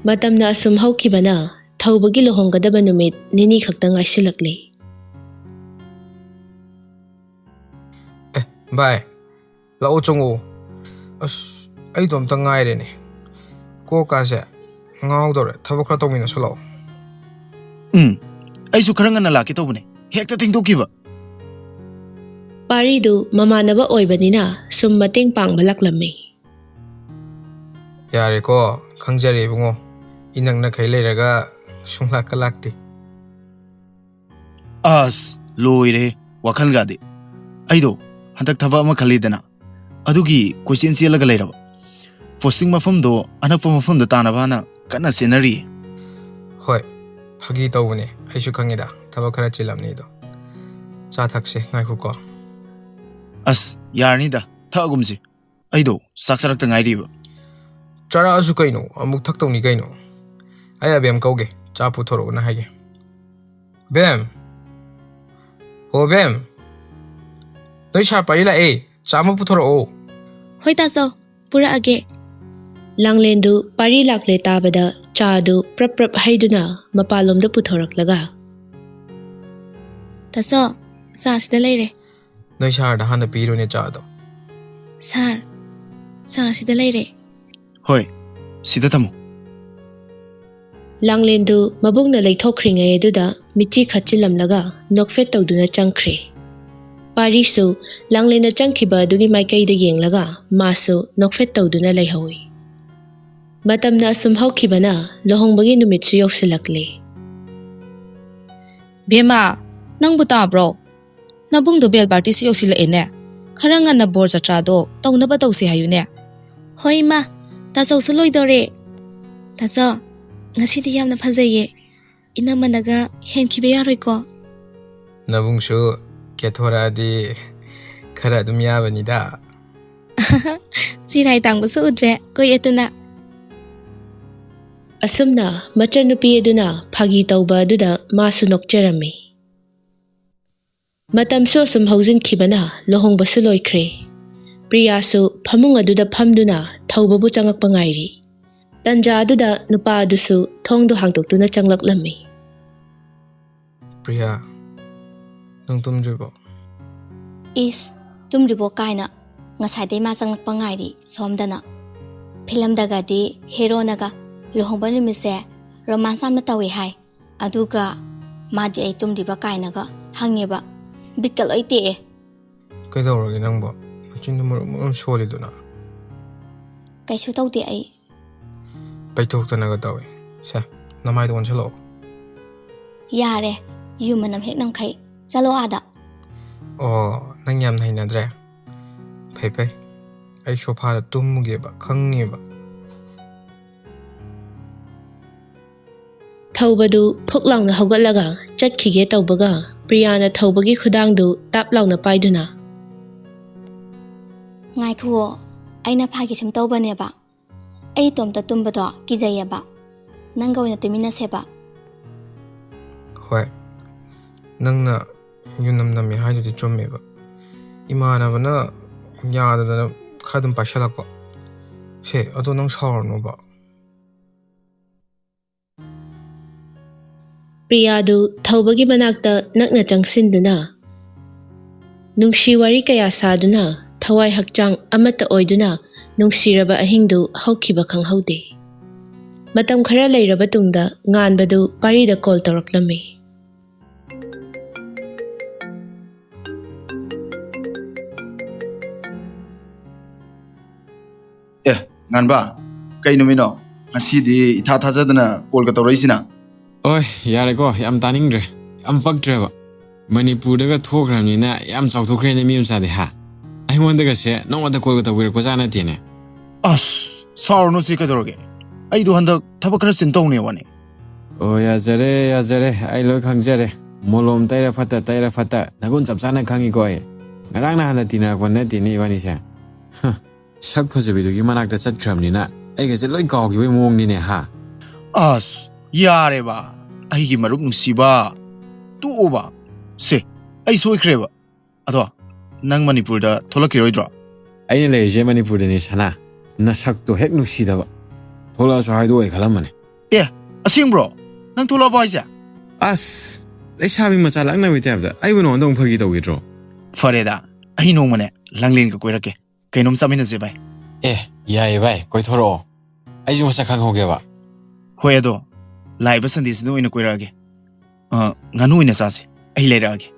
ꯃꯇꯝꯅ ꯑꯁꯨꯝ ꯍꯧꯈꯤꯕꯅ ꯊꯧꯕꯒꯤ ꯂꯨꯍꯣꯡꯒꯗꯕ ꯅꯨꯃꯤꯠ ꯅꯤꯅꯤ ꯈꯛꯇ ꯉꯥꯏꯁꯤꯜꯂꯛꯂꯤ꯫ ꯑꯦ, ꯚꯥꯏ, ꯂꯥꯛꯑꯣ ꯆꯪꯉꯛꯑꯣ꯫ ꯑꯁ, ꯑꯩꯗꯣ ꯑꯝꯇ ꯉꯥꯏꯔꯦꯅꯦ꯫ ꯀꯣꯛꯀꯥꯁꯦ ꯉꯥꯎꯗꯧꯔꯦ꯫ ꯊꯕꯛ ꯈꯔ ꯇꯧꯃꯤꯟꯅꯁꯨ ꯂꯥꯛꯑꯣ꯫ ꯎꯝ, ꯑꯩꯁꯨ ꯈꯔ ꯉꯟꯅ ꯂꯥꯛꯀꯦ ꯇꯧꯕꯅꯦ, ꯍꯦꯛꯇ ꯊꯦꯡꯗꯣꯛꯈꯤꯕ꯫ ꯄꯥꯔꯤꯗꯨ ꯃꯃꯥꯟꯅꯕ ꯑꯣꯏꯕꯅꯤꯅ ꯁꯨꯝ ꯃꯇꯦꯡ ꯄꯥꯡꯕ ꯂꯥꯛꯂꯝꯃꯤ꯫ ꯌꯥꯔꯦꯀꯣ, ꯈꯪꯖꯔꯦ ꯏꯕꯨꯡꯉꯣ꯫ ꯏꯅꯛ ꯅꯛꯈꯩ ꯂꯩꯔꯒ ꯁꯨꯡꯂꯥꯛꯀ ꯂꯥꯛꯇꯦ꯫ ꯑꯁ, ꯂꯣꯏꯔꯦ ꯋꯥꯈꯜꯒꯗꯤ꯫ ꯑꯩꯗꯣ ꯍꯟꯗꯛ ꯊꯕꯛ ꯑꯃ ꯈꯜꯂꯤꯗꯅ, ꯑꯗꯨꯒꯤ ꯀꯣꯏꯆꯦꯟ ꯆꯦꯜꯂꯒ ꯂꯩꯔꯕ꯫ ꯄꯣꯁꯇꯤꯡ ꯃꯐꯝꯗꯣ ꯑꯅꯛꯄ ꯃꯐꯝꯗ ꯇꯥꯅꯕꯅ ꯀꯟꯅ ꯆꯦꯟꯅꯔꯤ꯫ ꯍꯣꯏ, ꯐꯥꯒꯤ ꯇꯧꯕꯅꯦ, ꯑꯩꯁꯨ ꯈꯪꯉꯤꯗ, ꯊꯕꯛ ꯈꯔ ꯆꯤꯜꯂꯝꯅꯤꯗꯣ꯫ ꯆꯥ ꯊꯛꯁꯦ, ꯉꯥꯏꯈꯣꯀꯣ꯫ ꯑꯁ, ꯌꯥꯔꯅꯤꯗ, ꯊꯛꯑꯒꯨꯝꯁꯤ꯫ ꯑꯩꯗꯣ ꯆꯥꯛ ꯆꯥꯔꯛꯇ ꯉꯥꯏꯔꯤꯕ꯫ ꯆꯥꯔꯛꯑꯁꯨ ꯀꯩꯅꯣ, ꯑꯃꯨꯛ ꯊꯛꯇꯧꯅꯤ ꯀꯩꯅꯣ꯫ ꯑꯩ ꯑꯕꯦꯝ ꯀꯧꯒꯦ, ꯆꯥ ꯄꯨꯊꯣꯔꯛꯎꯅ ꯍꯥꯏꯒꯦ꯫ ꯕꯦꯝ, ꯍꯣ ꯕꯦꯝ, ꯅꯣꯏ ꯁꯥꯔ ꯄꯥꯔꯤ ꯂꯥꯛꯑꯦ, ꯆꯥ ꯑꯃ ꯄꯨꯊꯣꯔꯛꯑꯣ꯫ ꯍꯣꯏ ꯇꯥꯆꯧ, ꯄꯨꯔꯛꯑꯒꯦ꯫ ꯂꯥꯡꯂꯦꯟꯗꯨ ꯄꯥꯔꯤ ꯂꯥꯛꯂꯦ ꯇꯥꯕꯗ ꯆꯥꯗꯨ ꯄ꯭ꯔꯞ ꯄ꯭ꯔꯞ ꯍꯩꯗꯨꯅ ꯃꯄꯥꯟꯂꯣꯝꯗ ꯄꯨꯊꯣꯔꯛꯂꯒ, ꯇꯥꯆꯧ, ꯆꯥ ꯁꯤꯗ ꯂꯩꯔꯦ꯫ ꯅꯣꯏ ꯁꯥꯔꯗ ꯍꯥꯟꯅ ꯄꯤꯔꯨꯅꯦ ꯆꯥꯗꯣ꯫ ꯁꯥꯔ, ꯆꯥ ꯁꯤꯗ ꯂꯩꯔꯦ꯫ ꯍꯣꯏ, ꯁꯤꯗ ꯊꯝꯃꯨ꯫ ꯂꯥꯡꯂꯦꯟꯗꯨ ꯃꯕꯨꯡꯅ ꯂꯩꯊꯣꯛꯈ꯭ꯔꯤꯉꯩ ꯑꯗꯨꯗ ꯃꯤꯠꯆꯤ ꯈꯠꯆꯤꯜꯂꯝꯂꯒ ꯅꯣꯛꯐꯦꯠ ꯇꯧꯗꯨꯅ ꯆꯪꯈ꯭ꯔꯦ꯫ ꯄꯥꯔꯤꯁꯨ ꯂꯥꯡꯂꯦꯟꯅ ꯆꯪꯈꯤꯕ ꯑꯗꯨꯒꯤ ꯃꯥꯏꯀꯩꯗ ꯌꯦꯡꯂꯒ ꯃꯥꯁꯨ ꯅꯣꯛꯐꯦꯠ ꯇꯧꯗꯨꯅ ꯂꯩꯍꯧꯏ꯫ ꯃꯇꯝꯅ ꯑꯁꯨꯝ ꯍꯧꯈꯤꯕꯅ ꯂꯨꯍꯣꯡꯕꯒꯤ ꯅꯨꯃꯤꯠꯁꯨ ꯌꯧꯁꯤꯜꯂꯛꯂꯦ꯫ ꯕꯦꯝꯃ, ꯅꯪꯕꯨ ꯇꯥꯕ꯭ꯔꯣ? ꯅꯕꯨꯡꯗꯣ ꯕꯦꯜ ꯄꯥꯔꯇꯤꯁꯨ ꯌꯧꯁꯤꯜꯂꯛꯑꯦꯅꯦ꯫ ꯈꯔ ꯉꯟꯅ ꯕꯣꯔ ꯖꯇ꯭ꯔꯥꯗꯣ ꯇꯧꯅꯕ ꯇꯧꯁꯦ ꯍꯥꯏꯌꯨꯅꯦ꯫ ꯍꯣꯏ ꯏꯃꯥ, ꯇꯥꯆꯧꯁꯨ ꯂꯣꯏꯗꯧꯔꯦ꯫ ꯇꯥꯆꯧ, ꯉꯁꯤꯗꯤ ꯌꯥꯝꯅ ꯐꯖꯩꯌꯦ꯫ ꯏꯅꯝꯃꯅꯒ ꯍꯦꯟꯈꯤꯕ ꯌꯥꯔꯣꯏꯀꯣ꯫ ꯅꯕꯨꯡꯁꯨ ꯀꯦꯊꯣꯔꯛꯑꯗꯤ ꯈꯔ ꯑꯗꯨꯝ ꯌꯥꯕꯅꯤꯗ꯫ ꯆꯤꯔꯥꯏ ꯇꯥꯡꯕꯁꯨ ꯎꯗ꯭ꯔꯦ ꯀꯨꯏ ꯑꯗꯨꯅ꯫ ꯑꯁꯨꯝꯅ ꯃꯆꯟꯅꯨꯄꯤ ꯑꯗꯨꯅ ꯐꯥꯒꯤ ꯇꯧꯕ ꯑꯗꯨꯗ ꯃꯥꯁꯨ ꯅꯣꯛꯆꯔꯝꯃꯤ꯫ ꯃꯇꯝꯁꯨ ꯑꯁꯨꯝ ꯍꯧꯖꯤꯟꯈꯤꯕꯅ ꯂꯨꯍꯣꯡꯕꯁꯨ ꯂꯣꯏꯈ꯭ꯔꯦ꯫ ꯄ꯭ꯔꯤꯌꯥꯁꯨ ꯐꯃꯨꯡ ꯑꯗꯨꯗ ꯐꯝꯗꯨꯅ ꯊꯧꯕꯕꯨ ꯆꯪꯉꯛꯄ ꯉꯥꯏꯔꯤ꯫ ꯇꯟꯖꯥ ꯑꯗꯨꯗ ꯅꯨꯄꯥ ꯑꯗꯨꯁꯨ ꯊꯣꯡꯗꯨ ꯍꯥꯡꯗꯣꯛꯇꯨꯅ ꯆꯪꯂꯛꯂꯝꯃꯤ꯫ ꯄ꯭ꯔꯤꯌꯥ, ꯅꯪ ꯇꯨꯝꯗ꯭ꯔꯤꯕꯣ? ꯏꯁ, ꯇꯨꯝꯗ꯭ꯔꯤꯕꯣ ꯀꯥꯏꯅ꯫ ꯉꯁꯥꯏꯗꯩ ꯃꯥ ꯆꯪꯂꯛꯄ ꯉꯥꯏꯔꯤ ꯁꯣꯝꯗꯅ꯫ ꯐꯤꯂꯝꯗꯒꯗꯤ ꯍꯦꯔꯣꯅꯒ ꯂꯨꯍꯣꯡꯕ ꯅꯨꯃꯤꯠꯁꯦ ꯔꯣꯃꯥꯟꯁ ꯌꯥꯝꯅ ꯇꯧꯏ ꯍꯥꯏ꯫ ꯑꯗꯨꯒ ꯃꯥꯗꯤ ꯑꯩ ꯇꯨꯝꯗ꯭ꯔꯤꯕ ꯀꯥꯏꯅꯒ ꯍꯪꯉꯦꯕ꯫ ꯕꯤꯠꯀ ꯂꯣꯏ ꯇꯦꯛꯑꯦ꯫ ꯀꯩꯗꯧꯔꯒꯦ ꯅꯪꯕꯣ? ꯅꯆꯤꯟꯗꯨ ꯃꯔꯨꯝ ꯃꯔꯨꯝ ꯁꯣꯜꯂꯤꯗꯨꯅ꯫ ꯀꯩꯁꯨ ꯇꯧꯗꯦ ꯑꯩ꯫ ꯄꯩꯊꯣꯛꯇꯅꯒ ꯇꯧꯏ꯫ ꯁꯦ, ꯅꯃꯥꯏꯗꯣ ꯑꯣꯟꯁꯤꯜꯂꯛꯑꯣ꯫ ꯌꯥꯔꯦ, ꯌꯨ ꯃꯅꯝ ꯍꯦꯛ ꯅꯝꯈꯩ꯫ ꯆꯠꯂꯣ ꯑꯥꯗ꯫ ꯑꯣ, ꯅꯪ ꯌꯥꯝꯅ ꯍꯩꯅꯗ꯭ꯔꯦ? ꯐꯩ ꯐꯩ꯫ ꯑꯩ ꯁꯣꯐꯥꯗ ꯇꯨꯝꯃꯨꯒꯦꯕ, ꯈꯪꯉꯦꯕ꯫ ꯊꯧꯕꯗꯨ ꯐꯨꯛ ꯂꯥꯎꯅ ꯍꯧꯒꯠꯂꯒ ꯆꯠꯈꯤꯒꯦ ꯇꯧꯕꯒ ꯄ꯭ꯔꯤꯌꯥꯅ ꯊꯧꯕꯒꯤ ꯈꯨꯗꯥꯡꯗꯨ ꯇꯥꯞ ꯂꯥꯎꯅ ꯄꯥꯏꯗꯨꯅ, ꯉꯥꯏꯈꯨꯑꯣ, ꯑꯩꯅ ꯐꯥꯒꯤ ꯁꯨꯝ ꯇꯧꯕꯅꯦꯕ꯫ ꯑꯩ ꯏꯇꯣꯝꯇ ꯇꯨꯝꯕꯗꯣ ꯀꯤꯖꯩꯌꯦꯕ꯫ ꯅꯪꯒ ꯑꯣꯏꯅ ꯇꯨꯃꯤꯟꯅꯁꯦꯕ꯫ ꯍꯣꯏ, ꯅꯪꯅ ꯌꯨꯅꯝ ꯅꯝꯃꯦ ꯍꯥꯏꯗꯨꯗꯤ ꯆꯨꯝꯃꯦꯕ꯫ ꯏꯃꯥꯟꯅꯕꯅ ꯌꯥꯗꯗꯅ ꯈꯔ ꯑꯗꯨꯝ ꯄꯥꯏꯁꯜꯂꯛꯄ꯫ ꯁꯦ, ꯑꯗꯣ ꯅꯪ ꯁꯥꯎꯔꯅꯣꯕ꯫ ꯄ꯭ꯔꯤꯌꯥꯗꯨ ꯊꯧꯕꯒꯤ ꯃꯅꯥꯛꯇ ꯅꯛꯅ ꯆꯪꯁꯤꯟꯗꯨꯅ, ꯅꯨꯡꯁꯤ ꯋꯥꯔꯤ ꯀꯌꯥ ꯁꯥꯗꯨꯅ, ꯊꯋꯥꯏ ꯍꯛꯆꯥꯡ ꯑꯃꯠꯇ ꯑꯣꯏꯗꯨꯅ ꯅꯨꯡꯁꯤꯔꯕ ꯑꯍꯤꯡꯗꯨ ꯍꯧꯈꯤꯕ ꯈꯪꯍꯧꯗꯦ꯫ ꯃꯇꯝ ꯈꯔ ꯂꯩꯔꯕ ꯇꯨꯡꯗ ꯉꯥꯟꯕꯗꯨ ꯄꯥꯔꯤꯗ ꯀꯣꯜ ꯇꯧꯔꯛꯂꯝꯃꯤ꯫ ꯑꯦ, ꯉꯥꯟꯕ, ꯀꯩ ꯅꯨꯃꯤꯠꯅꯣ? ꯉꯁꯤꯗꯤ ꯏꯊꯥ ꯊꯥꯖꯗꯅ ꯀꯣꯜꯒ ꯇꯧꯔꯛꯏꯁꯤꯅ? ꯑꯣꯏ, ꯌꯥꯔꯦꯀꯣ, ꯌꯥꯝ ꯇꯥꯅꯤꯡꯗ꯭ꯔꯦ꯫ ꯌꯥꯝ ꯄꯛꯇ꯭ꯔꯦꯕ꯫ ꯃꯅꯤꯄꯨꯔꯗꯒ ꯊꯣꯛꯈ꯭ꯔꯕꯅꯤꯅ ꯌꯥꯝ ꯆꯥꯎꯊꯣꯛꯈ꯭ꯔꯦꯅꯦ, ꯃꯤ ꯃꯆꯥꯗꯤ, ꯍꯥ? ꯑꯩꯉꯣꯟꯗꯒꯁꯦ ꯅꯣꯡꯃꯇ ꯀꯣꯜꯒ ꯇꯧꯕꯤꯔꯛꯄꯖꯥ ꯅꯠꯇꯦꯅꯦ꯫ ꯑꯁ, ꯁꯥꯎꯔꯨꯅꯨ ꯁꯤ, ꯀꯩꯗꯧꯔꯒꯦ? ꯑꯩꯗꯣ ꯍꯟꯗꯛ ꯊꯕꯛ ꯈꯔ ꯆꯤꯟ ꯇꯧꯅꯦ ꯋꯥꯅꯤ꯫ ꯑꯣ, ꯌꯥꯖꯔꯦ, ꯌꯥꯖꯔꯦ, ꯑꯩ ꯂꯣꯏ ꯈꯪꯖꯔꯦ꯫ ꯃꯣꯂꯣꯝ ꯇꯩꯔ ꯐꯠꯇ, ꯇꯩꯔ ꯐꯠꯇ, ꯅꯒꯨꯟ ꯆꯞ ꯆꯥꯅ ꯈꯪꯉꯤꯀꯣ ꯑꯩ꯫ ꯉꯔꯥꯡ ꯅꯍꯥꯟꯗ ꯇꯤꯟꯅꯔꯛꯄ ꯅꯠꯇꯦꯅꯦ ꯏꯕꯥꯅꯤꯁꯦ꯫ ꯍ, ꯁꯛ ꯐꯖꯕꯤꯗꯨꯒꯤ ꯃꯅꯥꯛꯇ ꯆꯠꯈ꯭ꯔꯕꯅꯤꯅ ꯑꯩꯒꯁꯦ ꯂꯣꯏ ꯀꯥꯎꯈꯤꯕꯩ ꯃꯑꯣꯡꯅꯤꯅꯦ, ꯍꯥ? ꯑꯁ, ꯌꯥꯔꯦꯕ, ꯑꯩꯒꯤ ꯃꯔꯨꯞ ꯅꯨꯡꯁꯤꯕ꯫ ꯇꯣꯛꯑꯣꯕ꯫ ꯁꯦ, ꯑꯩ ꯁꯣꯏꯈ꯭ꯔꯦꯕ꯫ ꯑꯗꯣ, ꯅꯪ ꯃꯅꯤꯄꯨꯔꯗ ꯊꯣꯛꯂꯛꯈꯤꯔꯣꯏꯗ꯭ꯔꯣ? ꯑꯩꯅ ꯂꯩꯔꯤꯁꯦ ꯃꯅꯤꯄꯨꯔꯗꯅꯤ, ꯁꯅꯥ꯫ ꯅꯁꯛꯇꯣ ꯍꯦꯛ ꯅꯨꯡꯁꯤꯗꯕ꯫ ꯊꯣꯛꯂꯛꯑꯁꯨ ꯍꯥꯏꯗꯣꯛꯑꯣꯏ ꯈꯜꯂꯝꯕꯅꯦ꯫ ꯑꯦ, ꯑꯁꯦꯡꯕ꯭ꯔꯣ? ꯅꯪ ꯊꯣꯛꯂꯛꯑꯕꯣ ꯍꯥꯏꯁꯦ? ꯑꯁ, ꯂꯩꯁꯥꯕꯤ ꯃꯆꯥ ꯂꯛꯅꯕꯩ ꯇꯥꯏꯞꯇ ꯑꯩꯕꯨ ꯅꯉꯣꯟꯗ ꯑꯃꯨꯛ ꯐꯥꯒꯤ ꯇꯧꯈꯤꯗ꯭ꯔꯣ? ꯐꯔꯦꯗ, ꯑꯩ ꯅꯣꯡꯃꯅꯦ ꯂꯥꯡꯂꯦꯟꯒ ꯀꯣꯏꯔꯛꯀꯦ꯫ ꯀꯩꯅꯣꯝ ꯆꯥꯃꯤꯟꯅꯁꯦ, ꯚꯥꯏ꯫ ꯑꯦ, ꯌꯥꯏꯌꯦ ꯚꯥꯏ, ꯀꯣꯏꯊꯣꯔꯛꯑꯣ꯫ ꯑꯩꯁꯨ ꯃꯁꯛ ꯈꯪꯍꯧꯒꯦꯕ꯫ ꯍꯣꯏ, ꯑꯗꯣ ꯂꯥꯛꯏꯕ ꯁꯟꯗꯦꯁꯤꯗ ꯑꯣꯏꯅ ꯀꯣꯏꯔꯛꯑꯒꯦ꯫ ꯑ, ꯉꯥꯅꯨ ꯑꯣꯏꯅ ꯆꯥꯁꯦ꯫ ꯑꯩ ꯂꯩꯔꯛꯑꯒꯦ꯫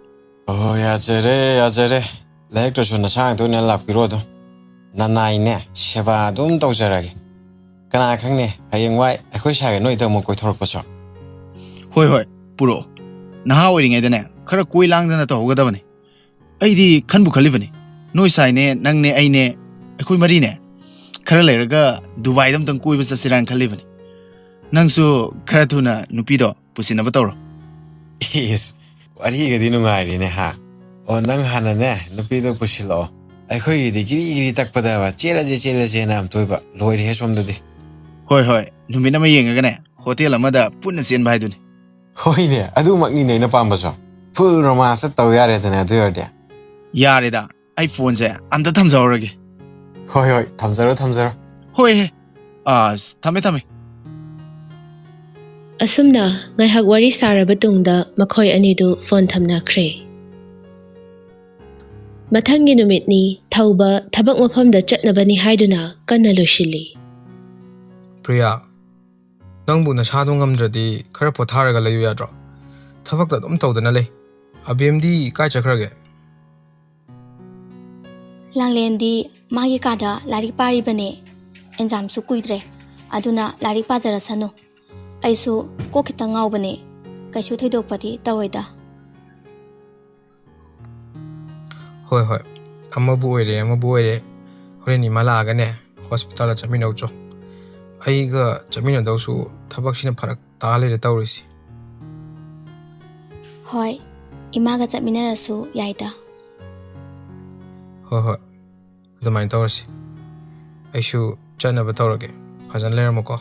ꯑꯣ, ꯌꯥꯖꯔꯦ, ꯌꯥꯖꯔꯦ꯫ ꯂꯩꯔꯛꯇ꯭ꯔꯁꯨ ꯅꯁꯥ ꯉꯥꯛꯇ ꯑꯣꯏꯅ ꯂꯥꯛꯄꯤꯔꯣ ꯑꯗꯨꯝ꯫ ꯅꯅꯥꯏꯅꯦ, ꯁꯦꯕꯥ ꯑꯗꯨꯝ ꯇꯧꯖꯔꯒꯦ꯫ ꯀꯅꯥ ꯈꯪꯅꯤ, ꯍꯌꯦꯡꯋꯥꯏ ꯑꯩꯈꯣꯏ ꯁꯥꯏꯒ ꯅꯣꯏꯗ ꯑꯃꯨꯛ ꯀꯣꯏꯊꯣꯔꯛꯄꯁꯨ꯫ ꯍꯣꯏ, ꯍꯣꯏ, ꯄꯨꯔꯛꯑꯣ꯫ ꯅꯍꯥ ꯑꯣꯏꯔꯤꯉꯩꯗꯅꯦ, ꯈꯔ ꯀꯣꯏ ꯂꯥꯡꯗꯅ ꯇꯧꯍꯧꯒꯗꯕꯅꯤ꯫ ꯑꯩꯗꯤ ꯈꯟꯕꯨ ꯈꯜꯂꯤꯕꯅꯤ, ꯅꯣꯏ ꯁꯥꯏꯅꯦ, ꯅꯪꯅꯦ, ꯑꯩꯅꯦ, ꯑꯩꯈꯣꯏ ꯃꯔꯤꯅꯦ, ꯈꯔ ꯂꯩꯔꯒ ꯗꯨꯕꯥꯏꯗ ꯑꯝꯇꯪ ꯀꯣꯏꯕ ꯆꯠꯁꯤꯔꯥꯅ ꯈꯜꯂꯤꯕꯅꯤ꯫ ꯅꯪꯁꯨ ꯈꯔ ꯊꯨꯅ ꯅꯨꯄꯤꯗꯣ ꯄꯨꯁꯤꯟꯅꯕ ꯇꯧꯔꯣ꯫ ꯏꯁ, ꯋꯥꯔꯤꯒꯗꯤ ꯅꯨꯡꯉꯥꯏꯔꯤꯅꯦ ꯍꯥ? ꯑꯣ, ꯅꯪ ꯍꯥꯟꯅꯅꯦ ꯅꯨꯄꯤꯗꯣ ꯄꯨꯁꯤꯜꯂꯛꯑꯣ꯫ ꯑꯩꯈꯣꯏꯒꯤꯗꯤ ꯒꯤꯔꯤ ꯒꯤꯔꯤ ꯇꯛꯄꯗꯕ, "ꯆꯦꯜꯂꯁꯦ, ꯆꯦꯜꯂꯁꯦꯅ ꯑꯝꯇꯣꯏꯕ ꯂꯣꯏꯔꯦꯍꯦ ꯁꯣꯝꯗꯗꯤ"꯫ ꯍꯣꯏ ꯍꯣꯏ, ꯅꯨꯃꯤꯠ ꯑꯃ ꯌꯦꯡꯉꯒꯅꯦ ꯍꯣꯇꯦꯜ ꯑꯃꯗ ꯄꯨꯟꯅ ꯆꯦꯟꯕ ꯍꯥꯏꯗꯨꯅꯤ꯫ ꯍꯣꯏꯅꯦ, ꯑꯗꯨꯃꯛꯅꯤꯅꯦ ꯑꯩꯅ ꯄꯥꯝꯕꯁꯨ꯫ ꯐꯨꯜ ꯔꯣꯃꯥꯟꯁꯇ ꯇꯧ ꯌꯥꯔꯦꯗꯅ ꯑꯗꯨ ꯑꯣꯏꯔꯗꯤ꯫ ꯌꯥꯔꯦꯗ, ꯑꯩ ꯐꯣꯟꯁꯦ ꯑꯝꯇ ꯊꯝꯖꯍꯧꯔꯒꯦ꯫ ꯍꯣꯏ ꯍꯣꯏ, ꯊꯝꯖꯔꯣ ꯊꯝꯖꯔꯣ꯫ ꯍꯣꯏꯍꯦ꯫ ꯑꯁ, ꯊꯝꯃꯦ ꯊꯝꯃꯦ꯫ ꯑꯁꯨꯝꯅ ꯉꯥꯏꯍꯥꯛ ꯋꯥꯔꯤ ꯁꯥꯔꯕ ꯇꯨꯡꯗ ꯃꯈꯣꯏ ꯑꯅꯤꯗꯨ ꯐꯣꯟ ꯊꯝꯅꯈ꯭ꯔꯦ꯫ ꯃꯊꯪꯒꯤ ꯅꯨꯃꯤꯠꯅꯤ꯫ ꯊꯧꯕ ꯊꯕꯛ ꯃꯐꯝꯗ ꯆꯠꯅꯕꯅꯤ ꯍꯥꯏꯗꯨꯅ ꯀꯟꯅ ꯂꯣꯏꯁꯤꯜꯂꯤ꯫ ꯄ꯭ꯔꯤꯌꯥ, ꯅꯪꯕꯨ ꯅꯁꯥꯗꯣ ꯉꯝꯗ꯭ꯔꯗꯤ ꯈꯔ ꯄꯣꯊꯥꯔꯒ ꯂꯩꯌꯨ ꯌꯥꯗ꯭ꯔꯣ? ꯊꯕꯛꯇ ꯑꯗꯨꯝ ꯇꯧꯗꯅ ꯂꯩ꯫ ꯑꯕꯦꯝꯗꯤ ꯀꯥꯏ ꯆꯠꯈ꯭ꯔꯒꯦ? ꯂꯥꯡꯂꯦꯟꯗꯤ ꯃꯥꯒꯤ ꯀꯥꯗ ꯂꯥꯏꯔꯤꯛ ꯄꯥꯔꯤꯕꯅꯦ꯫ ꯑꯦꯟꯖꯥꯝꯁꯨ ꯀꯨꯏꯗ꯭ꯔꯦ, ꯑꯗꯨꯅ ꯂꯥꯏꯔꯤꯛ ꯄꯥꯖꯔꯁꯅꯨ꯫ ꯑꯩꯁꯨ ꯀꯣꯛ ꯈꯤꯇꯪ ꯉꯥꯎꯕꯅꯦ, ꯀꯩꯁꯨ ꯊꯣꯏꯗꯣꯛꯄꯗꯤ ꯇꯧꯔꯣꯏꯗ꯫ ꯍꯣꯏ ꯍꯣꯏ, ꯑꯃꯕꯨ ꯑꯣꯏꯔꯦ ꯑꯃꯕꯨ ꯑꯣꯏꯔꯦ, ꯍꯣꯔꯦꯟ ꯏꯃꯥ ꯂꯥꯛꯑꯒꯅꯦ ꯍꯣꯁꯄꯤꯇꯥꯜꯗ ꯆꯠꯃꯤꯟꯅꯧꯆꯣ꯫ ꯑꯩꯒ ꯆꯠꯃꯤꯟꯅꯗꯧꯁꯨ ꯊꯕꯛꯁꯤꯅ ꯐꯔꯛ ꯇꯥ ꯂꯩꯔꯦ ꯇꯧꯔꯤꯁꯤ꯫ ꯍꯣꯏ, ꯏꯃꯥꯒ ꯆꯠꯃꯤꯟꯅꯔꯁꯨ ꯌꯥꯏꯗ꯫ ꯍꯣꯏ ꯍꯣꯏ, ꯑꯗꯨꯃꯥꯏꯅ ꯇꯧꯔꯁꯤ꯫ ꯑꯩꯁꯨ ꯆꯠꯅꯕ ꯇꯧꯔꯒꯦ꯫ ꯐꯖꯅ ꯂꯩꯔꯝꯃꯣꯀꯣ꯫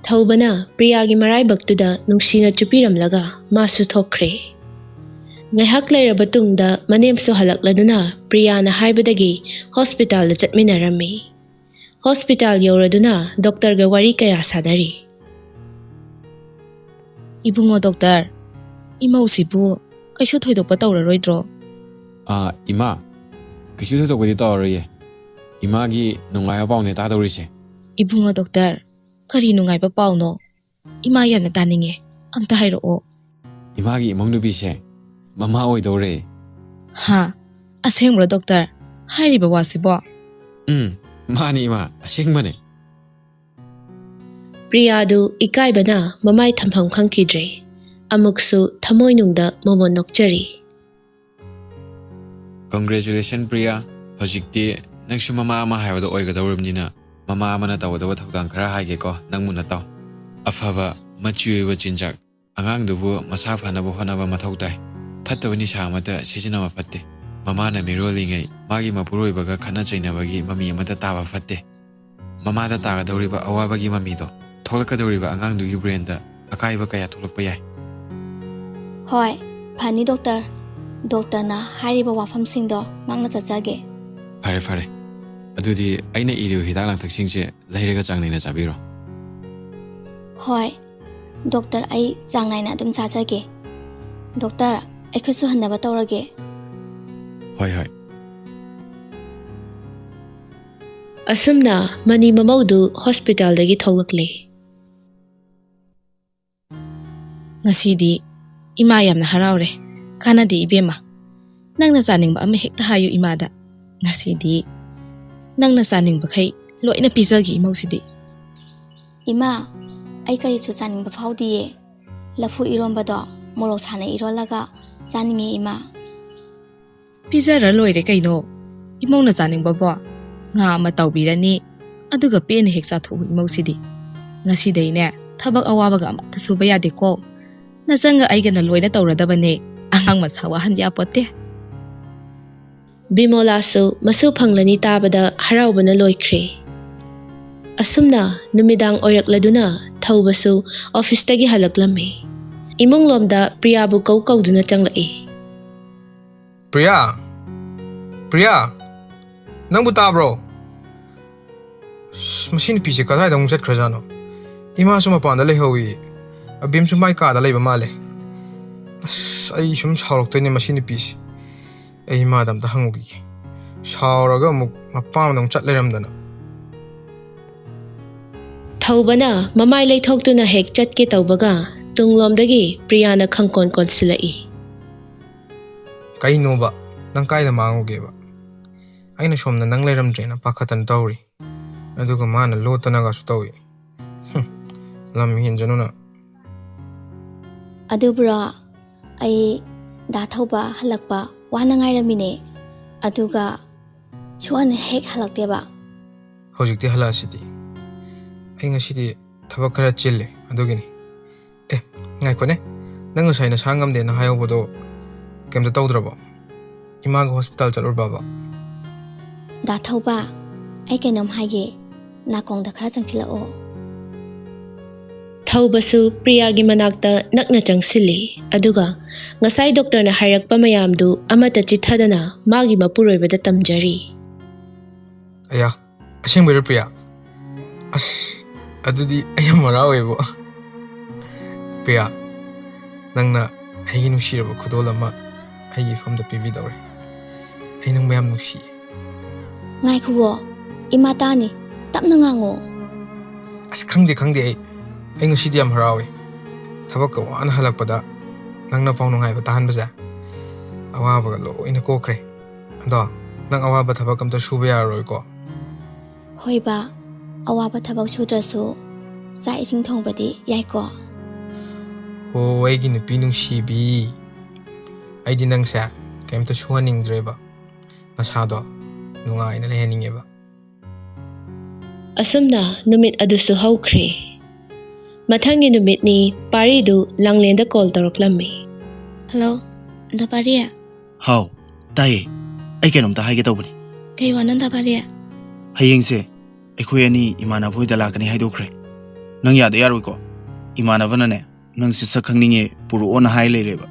ꯊꯧꯕꯅ ꯄ꯭ꯔꯤꯌꯥꯒꯤ ꯃꯔꯥꯏꯕꯛꯇꯨꯗ ꯅꯨꯡꯁꯤꯅ ꯆꯨꯞꯄꯤꯔꯝꯂꯒ ꯃꯥꯁꯨ ꯊꯣꯛꯈ꯭ꯔꯦ꯫ ꯉꯥꯏꯍꯥꯛ ꯂꯩꯔꯕ ꯇꯨꯡꯗ ꯃꯅꯦꯝꯁꯨ ꯍꯜꯂꯛꯂꯗꯨꯅ ꯄ꯭ꯔꯤꯌꯥꯅ ꯍꯥꯏꯕꯗꯒꯤ ꯍꯣꯁꯄꯤꯇꯥꯜꯗ ꯆꯠꯃꯤꯟꯅꯔꯝꯃꯤ꯫ ꯍꯣꯁꯄꯤꯇꯥꯜ ꯌꯧꯔꯗꯨꯅ ꯗꯣꯛꯇꯔꯒ ꯋꯥꯔꯤ ꯀꯌꯥ ꯁꯥꯟꯅꯔꯤ꯫ ꯏꯕꯨꯡꯉꯣ ꯗꯣꯛꯇꯔ, ꯏꯃꯧꯁꯤꯕꯨ ꯀꯩꯁꯨ ꯊꯣꯏꯗꯣꯛꯄ ꯇꯧꯔꯔꯣꯏꯗ꯭ꯔꯣ? ꯑꯥ, ꯏꯃꯥ, ꯀꯩꯁꯨ ꯊꯣꯏꯗꯣꯛꯄꯗꯤ ꯇꯧꯔꯔꯣꯏꯌꯦ꯫ ꯏꯃꯥꯒꯤ ꯅꯨꯡꯉꯥꯏꯕ ꯄꯥꯎꯅꯦ ꯇꯥꯗꯧꯔꯤꯁꯦ꯫ ꯏꯕꯨꯡꯉꯣ ꯗꯣꯛꯇꯔ, ꯀꯔꯤ ꯅꯨꯡꯉꯥꯏꯕ ꯄꯥꯎꯅꯣ? ꯏꯃꯥ ꯌꯥꯝꯅ ꯇꯥꯅꯤꯡꯉꯦ, ꯑꯝꯇ ꯍꯥꯏꯔꯛꯑꯣ꯫ ꯏꯃꯥꯒꯤ ꯏꯃꯧ ꯅꯨꯄꯤꯁꯦ ꯃꯃꯥ ꯑꯣꯏꯗꯧꯔꯦ꯫ ꯍꯥ? ꯑꯁꯦꯡꯕ꯭ꯔꯣ ꯗꯣꯛꯇꯔ? ꯍꯥꯏꯔꯤꯕ ꯋꯥꯁꯤꯕꯣ? ꯎꯝ, ꯃꯥꯅꯤ ꯏꯃꯥ, ꯑꯁꯦꯡꯕꯅꯦ꯫ ꯄ꯭ꯔꯤꯌꯥꯗꯨ ꯏꯀꯥꯏꯕꯅ ꯃꯃꯥꯏ ꯊꯝꯐꯝ ꯈꯪꯈꯤꯗ꯭ꯔꯦ꯫ ꯑꯃꯨꯛꯁꯨ ꯊꯃꯣꯏꯅꯨꯡꯗ ꯃꯣꯃꯣꯟ ꯅꯣꯛꯆꯔꯤ꯫ Congratulations, ꯄ꯭ꯔꯤꯌꯥ꯫ ꯍꯧꯖꯤꯛꯇꯤ ꯅꯪꯁꯨ ꯃꯃꯥ ꯑꯃ ꯍꯥꯏꯕꯗꯣ ꯑꯣꯏꯒꯗꯧꯔꯕꯅꯤꯅ, ꯃꯃꯥ ꯑꯃꯅ ꯇꯧꯒꯗꯕ ꯊꯧꯗꯥꯡ ꯈꯔ ꯍꯥꯏꯒꯦꯀꯣ, ꯅꯪ ꯃꯨꯟꯅ ꯇꯥꯎ꯫ ꯑꯐꯕ, ꯃꯆꯤ ꯑꯣꯏꯕ ꯆꯤꯟꯖꯥꯛ, ꯑꯉꯥꯡꯗꯨꯕꯨ ꯃꯁꯥ ꯐꯅꯕ ꯍꯣꯠꯅꯕ ꯃꯊꯧ ꯇꯥꯏ꯫ ꯐꯠꯇꯕ ꯅꯤꯁꯥ ꯑꯃꯠꯇ ꯁꯤꯖꯤꯟꯅꯕ ꯐꯠꯇꯦ꯫ ꯃꯃꯥꯅ ꯃꯤꯔꯣꯜꯂꯤꯉꯩ ꯃꯥꯒꯤ ꯃꯄꯨꯔꯣꯏꯕꯒ ꯈꯠꯅ ꯆꯩꯅꯕꯒꯤ ꯃꯃꯤ ꯑꯃꯠꯇ ꯇꯥꯕ ꯐꯠꯇꯦ꯫ ꯃꯃꯥꯗ ꯇꯥꯒꯗꯧꯔꯤꯕ ꯑꯋꯥꯕꯒꯤ ꯃꯃꯤꯗꯣ ꯊꯣꯛꯂꯛꯀꯗꯧꯔꯤꯕ ꯑꯉꯥꯡꯗꯨꯒꯤ ꯕ꯭ꯔꯦꯟꯗ ꯑꯀꯥꯏꯕ ꯀꯌꯥ ꯊꯣꯛꯂꯛꯄ ꯌꯥꯏ꯫ ꯍꯣꯏ, ꯐꯅꯤ ꯗꯣꯛꯇꯔ꯫ ꯗꯣꯛꯇꯔꯅ ꯍꯥꯏꯔꯤꯕ ꯋꯥꯐꯝꯁꯤꯡꯗꯣ ꯉꯥꯛꯅ ꯆꯠꯆꯒꯦ꯫ ꯐꯔꯦ, ꯐꯔꯦ꯫ ꯑꯗꯨꯗꯤ ꯑꯩꯅ ꯏꯔꯤꯕ ꯍꯤꯗꯥꯛ ꯂꯥꯡꯊꯛꯁꯤꯡꯁꯦ ꯂꯩꯔꯒ ꯆꯥꯡ ꯅꯥꯏꯅ ꯆꯥꯕꯤꯔꯣ꯫ ꯍꯣꯏ, ꯗꯣꯛꯇꯔ, ꯑꯩ ꯆꯥꯡ ꯅꯥꯏꯅ ꯑꯗꯨꯝ ꯆꯥꯖꯒꯦ꯫ ꯗꯣꯛꯇꯔ, ꯑꯩ ꯈꯨꯠꯁꯨ ꯍꯟꯅꯕ ꯇꯧꯔꯒꯦ꯫ ꯍꯣꯏ, ꯍꯣꯏ꯫ ꯑꯁꯨꯝꯅ ꯃꯅꯤ ꯃꯃꯧꯗꯨ ꯍꯣꯁꯄꯤꯇꯥꯜꯗꯒꯤ ꯊꯣꯛꯂꯛꯂꯦ꯫ ꯉꯁꯤꯗꯤ ꯏꯃꯥ ꯌꯥꯝꯅ ꯍꯔꯥꯎꯔꯦ꯫ ꯀꯥꯟꯅꯗꯦ ꯏꯕꯦꯝꯃ, ꯅꯪꯅ ꯆꯥꯅꯤꯡꯕ ꯑꯃ ꯍꯦꯛꯇ ꯍꯥꯏꯌꯨ ꯏꯃꯥꯗ꯫ ꯉꯁꯤꯗꯤ ꯅꯪꯅ ꯆꯥꯅꯤꯡꯕꯈꯩ ꯂꯣꯏꯅ ꯄꯤꯖꯒꯦ ꯏꯃꯧꯁꯤꯗꯤ꯫ ꯏꯃꯥ, ꯑꯩ ꯀꯔꯤꯁꯨ ꯆꯥꯅꯤꯡꯕ ꯐꯥꯎꯗꯤꯌꯦ꯫ ꯂꯐꯨ ꯏꯔꯣꯝꯕꯗꯣ ꯃꯣꯔꯣꯛ ꯁꯥꯅ ꯏꯔꯣꯜꯂꯒ ꯆꯥꯅꯤꯡꯉꯦ ꯏꯃꯥ꯫ ꯄꯤꯖꯔ ꯂꯣꯏꯔꯦ ꯀꯩꯅꯣ꯫ ꯏꯃꯧꯅ ꯆꯥꯅꯤꯡꯕꯕꯣ? ꯉꯥ ꯑꯃ ꯇꯥꯎꯕꯤꯔꯅꯤ, ꯑꯗꯨꯒ ꯄꯦꯟꯅ ꯍꯦꯛ ꯆꯥꯊꯣꯛꯎ ꯏꯃꯧꯁꯤꯗꯤ꯫ ꯉꯁꯤꯗꯩꯅꯦ ꯊꯕꯛ ꯑꯋꯥꯕꯒ ꯑꯃꯠꯇ ꯁꯨꯕ ꯌꯥꯗꯦꯀꯣ꯫ ꯅꯆꯟꯒ ꯑꯩꯒꯅ ꯂꯣꯏꯅ ꯇꯧꯔꯗꯕꯅꯦ꯫ ꯑꯉꯥꯡ ꯃꯁꯥ ꯋꯥꯍꯟ ꯌꯥꯄꯣꯠꯇꯦ꯫ ꯕꯤꯃꯣꯂꯥꯁꯨ ꯃꯁꯨ ꯐꯪꯂꯅꯤ ꯇꯥꯕꯗ ꯍꯔꯥꯎꯕꯅ ꯂꯣꯏꯈ꯭ꯔꯦ꯫ ꯑꯁꯨꯝꯅ ꯅꯨꯃꯤꯗꯥꯡ ꯑꯣꯏꯔꯛꯂꯗꯨꯅ ꯊꯧꯕꯁꯨ ꯑꯣꯐꯤꯁꯇꯒꯤ ꯍꯜꯂꯛꯂꯝꯃꯤ꯫ ꯏꯃꯨꯡꯂꯣꯝꯗ ꯄ꯭ꯔꯤꯌꯥꯕꯨ ꯀꯧ ꯀꯧꯗꯨꯅ ꯆꯪꯂꯛꯏ꯫ ꯄ꯭ꯔꯤꯌꯥ! ꯄ꯭ꯔꯤꯌꯥ! ꯅꯪꯕꯨ ꯇꯥꯕ꯭ꯔꯣ? ꯑꯁ, ꯃꯁꯤ ꯅꯨꯄꯤꯁꯦ ꯀꯗꯥꯏꯗ ꯑꯃꯨꯛ ꯆꯠꯈ꯭ꯔꯖꯥꯠꯅꯣ? ꯏꯃꯥꯁꯨ ꯃꯄꯥꯟꯗ ꯂꯩꯍꯧꯏ, ꯑꯕꯤꯝꯁꯨ ꯃꯥꯏ ꯀꯥꯗ ꯂꯩꯕ ꯃꯥꯜꯂꯦ꯫ ꯑꯁ, ꯑꯩ ꯁꯨꯝ ꯁꯥꯎꯔꯛꯇꯣꯏꯅꯦ ꯃꯁꯤ ꯅꯨꯄꯤꯁꯦ꯫ ꯑꯩ ꯏꯃꯥꯗ ꯑꯝꯇ ꯍꯪꯉꯨꯈꯤꯒꯦ꯫ ꯁꯥꯎꯔꯒ ꯑꯃꯨꯛ ꯃꯄꯥꯝꯗ ꯑꯃꯨꯛ ꯆꯠ ꯂꯩꯔꯝꯗꯅ꯫ ꯊꯧꯕꯅ ꯃꯃꯥꯏ ꯂꯩꯊꯣꯛꯇꯨꯅ ꯍꯦꯛ ꯆꯠꯀꯦ ꯇꯧꯕꯒ ꯇꯨꯡꯂꯣꯝꯗꯒꯤ ꯄ꯭ꯔꯤꯌꯥꯅ ꯈꯪꯀꯣꯟ ꯀꯣꯟꯁꯤꯜꯂꯛꯏ꯫ ꯀꯩꯅꯣꯕ? ꯅꯪ ꯀꯥꯏꯗ ꯃꯥꯡꯉꯨꯒꯦꯕ? ꯑꯩꯅ ꯁꯣꯝꯗ ꯅꯪ ꯂꯩꯔꯝꯗ꯭ꯔꯦꯅ ꯄꯥꯈꯠꯇꯅ ꯇꯧꯔꯤ꯫ ꯑꯗꯨꯒ ꯃꯥꯅ ꯂꯣꯠꯇꯅꯒꯁꯨ ꯇꯧꯏ꯫ ꯍꯨꯝ, ꯂꯝ ꯍꯦꯟꯖꯅꯨ ꯅꯪ꯫ ꯑꯗꯨꯕꯨꯔꯣ? ꯑꯩ ꯗꯥ ꯊꯧꯕ ꯍꯜꯂꯛꯄ ꯋꯥꯅ ꯉꯥꯏꯔꯝꯃꯤꯅꯦ꯫ ꯑꯗꯨꯒ ꯁꯨꯍꯟ ꯍꯦꯛ ꯍꯜꯂꯛꯇꯦꯕ꯫ ꯍꯧꯖꯤꯛꯇꯤ ꯍꯜꯂꯛꯑꯁꯤꯗꯤ꯫ ꯑꯩ ꯉꯁꯤꯗꯤ ꯊꯕꯛ ꯈꯔ ꯆꯤꯜꯂꯦ, ꯑꯗꯨꯒꯤꯅꯤ꯫ ꯑꯦ, ꯉꯥꯏꯈꯣꯅꯦ, ꯅꯪ ꯉꯁꯥꯏ ꯅꯁꯥ ꯉꯝꯗꯦꯅ ꯍꯥꯏꯍꯧꯕꯗꯣ ꯀꯩꯝꯇ ꯇꯧꯗ꯭ꯔꯕꯣ? ꯏꯃꯥꯒ ꯍꯣꯁꯄꯤꯇꯥꯜ ꯆꯠꯂꯨꯔꯕꯕ? ꯗꯥ ꯊꯧꯕ, ꯑꯩ ꯀꯩꯅꯣꯝ ꯍꯥꯏꯒꯦ, ꯅꯥꯀꯣꯡꯗ ꯈꯔ ꯆꯪꯁꯤꯜꯂꯛꯑꯣ꯫ ꯊꯧꯕꯁꯨ ꯄ꯭ꯔꯤꯌꯥꯒꯤ ꯃꯅꯥꯛꯇ ꯅꯛꯅ ꯆꯪꯁꯤꯜꯂꯤ, ꯑꯗꯨꯒ ꯉꯁꯥꯏ ꯗꯣꯛꯇꯔꯅ ꯍꯥꯏꯔꯛꯄ ꯃꯌꯥꯝꯗꯨ ꯑꯃꯠꯇ ꯆꯤꯠꯊꯗꯅ ꯃꯥꯒꯤ ꯃꯄꯨꯔꯣꯏꯕꯗ ꯇꯝꯖꯔꯤ꯫ ꯑꯌꯥ, ꯑꯁꯦꯡꯕꯩꯔꯣ ꯄ꯭ꯔꯤꯌꯥ? ꯑꯁ, ꯑꯗꯨꯗꯤ ꯑꯩ ꯌꯥꯝ ꯍꯔꯥꯎꯋꯦꯕꯣ꯫ ꯄ꯭ꯔꯤꯌꯥ, ꯅꯪꯅ ꯑꯩꯒꯤ ꯅꯨꯡꯁꯤꯔꯕ ꯈꯨꯗꯣꯜ ꯑꯃ ꯑꯩꯒꯤ ꯏꯐꯝꯗ ꯄꯤꯕꯤꯗꯧꯔꯦ꯫ ꯑꯩ ꯅꯪꯕꯨ ꯌꯥꯝ ꯅꯨꯡꯁꯤꯌꯦ꯫ ꯉꯥꯏꯈꯨꯋꯣ, ꯏꯃꯥ ꯇꯥꯅꯤ, ꯇꯞꯅ ꯉꯥꯡꯉꯣ꯫ ꯑꯁ, ꯈꯪꯗꯦ, ꯈꯪꯗꯦ, ꯑꯩ, ꯑꯩ ꯉꯁꯤꯗꯤ ꯌꯥꯝ ꯍꯔꯥꯎꯋꯦ꯫ ꯊꯕꯛꯀ ꯋꯥꯅ ꯍꯜꯂꯛꯄꯗ ꯅꯪꯅ ꯄꯥꯎ ꯅꯨꯡꯉꯥꯏꯕ ꯇꯥꯍꯟꯕꯁꯦ ꯑꯋꯥꯕꯒ ꯂꯣꯏꯅ ꯀꯣꯛꯈ꯭ꯔꯦ꯫ ꯑꯗꯣ, ꯅꯪ ꯑꯋꯥꯕ ꯊꯕꯛ ꯑꯝꯇ ꯁꯨꯕ ꯌꯥꯔꯔꯣꯏꯀꯣ? ꯍꯣꯏ ꯕꯥ, ꯑꯋꯥꯕ ꯊꯕꯛ ꯁꯨꯗ꯭ꯔꯁꯨ ꯆꯥꯛ ꯏꯁꯤꯡ ꯊꯣꯡꯕꯗꯤ ꯌꯥꯏꯀꯣ? ꯍꯣ, ꯑꯩꯒꯤ ꯅꯨꯄꯤ ꯅꯨꯡꯁꯤꯕꯤ, ꯑꯩꯗꯤ ꯅꯪꯁꯦ ꯀꯩꯝꯇ ꯁꯨꯍꯟꯅꯤꯡꯗ꯭ꯔꯦꯕ꯫ ꯅꯁꯥꯗꯣ ꯅꯨꯡꯉꯥꯏꯅ ꯂꯩꯍꯟꯅꯤꯡꯉꯦꯕ꯫ ꯑꯁꯨꯝꯅ ꯅꯨꯃꯤꯠ ꯑꯗꯨꯁꯨ ꯍꯧꯈ꯭ꯔꯦ꯫ ꯃꯊꯪꯒꯤ ꯅꯨꯃꯤꯠꯅꯤ, ꯄꯥꯔꯤꯗꯨ ꯂꯥꯡꯂꯦꯟꯗ ꯀꯣꯜ ꯇꯧꯔꯛꯂꯝꯃꯤ꯫ ꯍꯜꯂꯣ, ꯗꯥ ꯄꯥꯔꯤ? ꯍꯥꯎ, ꯇꯥꯏꯌꯦ꯫ ꯑꯩ ꯀꯩꯅꯣꯝꯇ ꯍꯥꯏꯒꯦ ꯇꯧꯕꯅꯤ꯫ ꯀꯩ ꯋꯥꯅꯣ, ꯗꯥ ꯄꯥꯔꯤ? ꯍꯌꯦꯡꯁꯦ ꯑꯩꯈꯣꯏ ꯑꯅꯤ ꯏꯃꯥꯟꯅꯕ ꯍꯣꯏꯗ ꯂꯥꯛꯀꯅꯤ ꯍꯥꯏꯗꯣꯛꯈ꯭ꯔꯦ꯫ ꯅꯪ ꯌꯥꯗ ꯌꯥꯔꯣꯏꯀꯣ? ꯏꯃꯥꯟꯅꯕꯅꯅꯦ, ꯅꯪꯁꯦ ꯁꯛ ꯈꯪꯅꯤꯡꯉꯦ, ꯄꯨꯔꯛꯑꯣꯅ ꯍꯥꯏ ꯂꯩꯔꯦꯕ꯫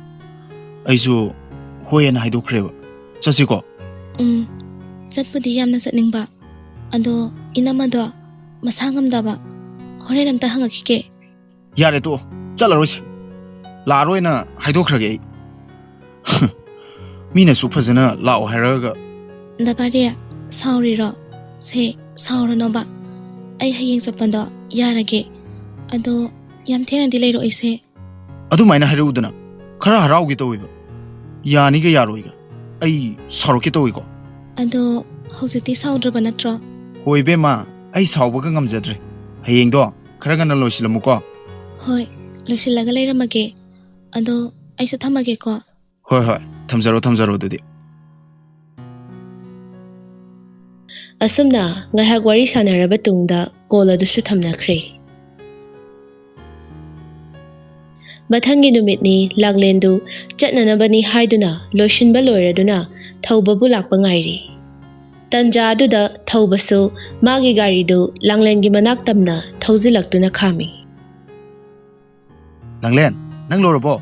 ꯑꯩꯁꯨ ꯍꯣꯏ ꯑꯅ ꯍꯥꯏꯗꯣꯛꯈ꯭ꯔꯦꯕ꯫ ꯆꯠꯁꯤꯀꯣ? ꯎꯝ, ꯆꯠꯄꯨꯗꯤ ꯌꯥꯝꯅ ꯆꯠꯅꯤꯡꯕ꯫ ꯑꯗꯣ ꯏꯅꯝꯃꯗꯣ ꯃꯁꯥ ꯉꯝꯗꯕ꯫ ꯍꯣꯔꯦꯟ ꯑꯝꯇ ꯍꯪꯉꯛꯈꯤꯒꯦ꯫ ꯌꯥꯔꯦ, ꯇꯣꯛꯑꯣ꯫ ꯆꯠꯂꯔꯣꯏꯁꯦ꯫ ꯂꯥꯛꯑꯔꯣꯏꯅ ꯍꯥꯏꯗꯣꯛꯈ꯭ꯔꯒꯦ ꯑꯩ꯫ ꯃꯤꯅꯁꯨ ꯐꯖꯅ ꯂꯥꯛꯑꯣ ꯍꯥꯏꯔꯒ꯫ ꯗꯥ ꯄꯥꯔꯤ, ꯁꯥꯎꯔꯤꯔꯣ? ꯁꯦ, ꯁꯥꯎꯔꯅꯣꯕ꯫ ꯑꯩ ꯍꯌꯦꯡ ꯆꯠꯄꯗꯣ ꯌꯥꯔꯒꯦ꯫ ꯑꯗꯣ ꯌꯥꯝ ꯊꯦꯡꯅꯗꯤ ꯂꯩꯔꯛꯑꯣꯏꯁꯦ꯫ ꯑꯗꯨꯃꯥꯏꯅ ꯍꯥꯏꯔꯛꯎꯗꯅ, ꯈꯔ ꯍꯔꯥꯎꯒꯦ ꯇꯧꯋꯦꯕ꯫ ꯌꯥꯅꯤꯒ ꯌꯥꯔꯣꯏꯒ꯫ ꯑꯩ ꯁꯥꯎꯔꯛꯀꯦ ꯇꯧꯋꯤꯀꯣ꯫ ꯑꯗꯣ ꯍꯧꯖꯤꯛꯇꯤ ꯁꯥꯎꯗ꯭ꯔꯕ ꯅꯠꯇ꯭ꯔꯣ? ꯍꯣꯏ ꯏꯕꯦꯝꯃ, ꯑꯩ ꯁꯥꯎꯕꯒ ꯉꯝꯖꯗ꯭ꯔꯦ꯫ ꯍꯌꯦꯡꯗꯣ ꯈꯔ ꯉꯟꯅ ꯂꯣꯏꯁꯤꯜꯂꯝꯃꯨꯀꯣ꯫ ꯍꯣꯏ, ꯂꯣꯏꯁꯤꯜꯂꯒ ꯂꯩꯔꯝꯃꯒꯦ꯫ ꯑꯗꯣ ꯑꯩꯁꯨ ꯊꯝꯃꯒꯦꯀꯣ꯫ ꯍꯣꯏ, ꯍꯣꯏ, ꯊꯝꯖꯔꯣ, ꯊꯝꯖꯔꯣ ꯑꯗꯨꯗꯤ꯫ ꯑꯁꯨꯝꯅ ꯉꯥꯏꯍꯥꯛ ꯋꯥꯔꯤ ꯁꯥꯟꯅꯔꯕ ꯇꯨꯡꯗ ꯀꯣꯜ ꯑꯗꯨꯁꯨ ꯊꯝꯅꯈ꯭ꯔꯦ꯫ ꯃꯊꯪꯒꯤ ꯅꯨꯃꯤꯠꯅꯤ꯫ ꯂꯥꯡꯂꯦꯟꯗꯨ ꯆꯠꯅꯅꯕꯅꯤ ꯍꯥꯏꯗꯨꯅ ꯂꯣꯏꯁꯤꯟꯕ ꯂꯣꯏꯔꯗꯨꯅ ꯊꯧꯕꯕꯨ ꯂꯥꯛꯄ ꯉꯥꯏꯔꯤ꯫ ꯇꯟꯖꯥ ꯑꯗꯨꯗ ꯊꯧꯕꯁꯨ ꯃꯥꯒꯤ ꯒꯥꯔꯤꯗꯨ ꯂꯥꯡꯂꯦꯟꯒꯤ ꯃꯅꯥꯛ ꯇꯝꯅ ꯊꯧꯖꯤꯜꯂꯛꯇꯨꯅ ꯈꯥꯝꯃꯤ꯫ ꯂꯥꯡꯂꯦꯟ, ꯅꯪ ꯂꯣꯏꯔꯕꯣ?